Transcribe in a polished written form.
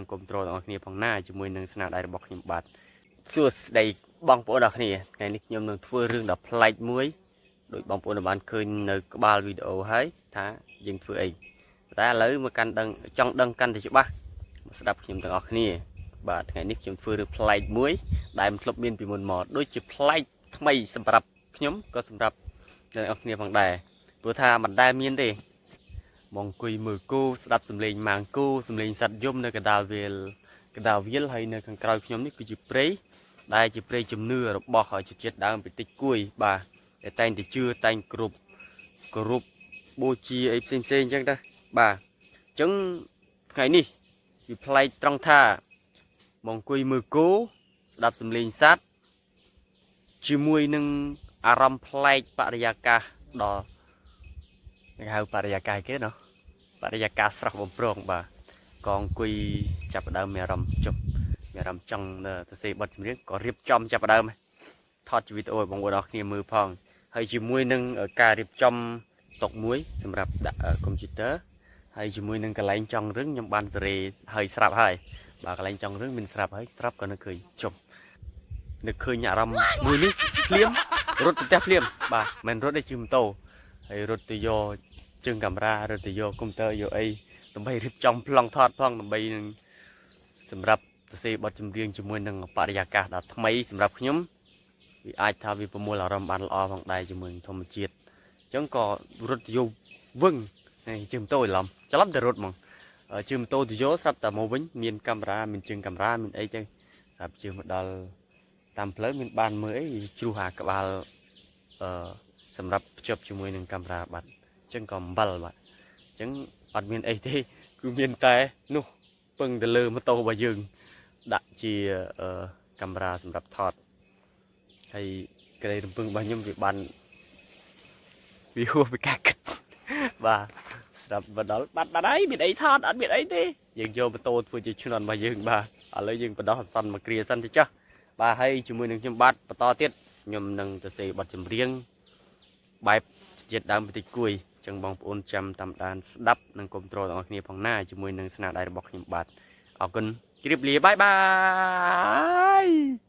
និងគ្រប់គ្រងទាំងអស់គ្នាផងណាជាមួយនឹងស្នាដៃរបស់ខ្ញុំបាទសួស្តីបងប្អូនទាំងអស់គ្នាថ្ងៃនេះខ្ញុំនឹងធ្វើរឿងដ៏ប្លែកមួយដោយបងប្អូនបានឃើញនៅក្បាលវីដេអូហើយថាយើងធ្វើអីតែឥឡូវមកកាន់ដឹងចង់ដឹងកាន់តែច្បាស់មកស្ដាប់ខ្ញុំទាំងអស់គ្នាបាទថ្ងៃនេះខ្ញុំធ្វើរឿងប្លែកមួយដែលមិនធ្លាប់មានពីមុនមកដូចជាប្លែកថ្មីសម្រាប់ខ្ញុំក៏សម្រាប់អ្នកទាំងអស់គ្នាផងដែរព្រោះថាមិនដែលមានទេ មកអង្គុយមើលគោស្ដាប់សំឡេងម៉ាងគោសំឡេងសត្វយំនៅកណ្ដាលវាលកណ្ដាលវាលហើយនៅខាងក្រោយខ្ញុំនេះគឺជាព្រៃដែលជាព្រៃជំនឿរបស់ជនជាតិដើមភាគតិចគួយបាទដែលតែងតែជឿតែងគ្រប់គោរពបូជាអីផ្សេងផ្សេងអញ្ចឹងទៅបាទអញ្ចឹងថ្ងៃនេះវាប្លែកត្រង់ថាមកអង្គុយមើលគោស្ដាប់សំឡេងសត្វជាមួយនឹងអារម្មណ៍ប្លែកបរិយាកាសដ៏គេហៅបរិយាកាសគេណោះ បរិយាកាសស្រស់បំព្រងបាទកអង្គុយចាប់ផ្ដើមមានអារម្មណ៍ចុះមានអារម្មណ៍ចង់សរសេរបទចម្រៀងក៏រៀបចំចាប់ផ្ដើមថតជាវីដេអូឲ្យបងប្អូនអរគ្នាមើលផងហើយជាមួយនឹងការរៀបចំតុមួយសម្រាប់ដាក់កុំព្យូទ័រហើយជាមួយនឹងកន្លែងចង់រឹងខ្ញុំបានសេរីហើយស្រាប់ហើយបាទកន្លែងចង់រឹងមានស្រាប់ហើយស្រាប់ក៏នៅឃើញចុះនៅឃើញអារម្មណ៍មួយនេះភ្លាមរត់ទៅផ្ទះភ្លាមបាទមិនរត់ទេជិះម៉ូតូហើយរត់ទៅយក ជើងកាមេរ៉ារត់ទៅយកកុំព្យូទ័រយកអីដើម្បីរៀបចំប្លង់ថតផងដើម្បីនឹងសម្រាប់សរសេរបទចម្រៀងជាមួយនឹងបរិយាកាសដ៏ថ្មីសម្រាប់ខ្ញុំវាអាចថាវាប្រមូលអារម្មណ៍បានល្អផងដែរជាមួយនឹងធម្មជាតិអញ្ចឹងក៏រត់ទៅយកវឹងនេះជិះម៉ូតូច្រឡំច្រឡំតែរត់ហ្មងជិះម៉ូតូទៅយកស្រាប់តែមកវិញមានកាមេរ៉ាមានជើងកាមេរ៉ាមានអីចឹងស្រាប់ជិះមកដល់តាមផ្លូវមានបានមើលអីជ្រុះអាក្បាលអឺសម្រាប់ភ្ជាប់ជាមួយនឹងកាមេរ៉ាបាត់ ចឹងក៏អំបិលបាទអញ្ចឹងអត់មានអីទេគឺមានតែនោះពឹងទៅលើម៉ូតូរបស់យើងដាក់ជាកាមេរ៉ាសម្រាប់ថតហើយក្តីរំពឹងរបស់ខ្ញុំវាបានវាហួសពីការគិតបាទស្រាប់មកដល់បាត់បាត់ហើយមានអីថតអត់មានអីទេយើងយកម៉ូតូធ្វើជាឈ្នន់របស់យើងបាទឥឡូវយើងបដោះអសន្នមកគ្រាសិនទៅចុះបាទហើយជាមួយនឹងខ្ញុំបាទបន្តទៀតខ្ញុំនឹងទៅសេបទចម្រៀងបែបជាតិដើមបន្តិចគួយ ចឹងបងប្អូនចាំតាមដានស្ដាប់និងគ្រប់គ្រងទាំងអស់គ្នាផងណាជាមួយនឹងស្នាដៃរបស់ខ្ញុំបាទអរគុណជម្រាបលា bye bye.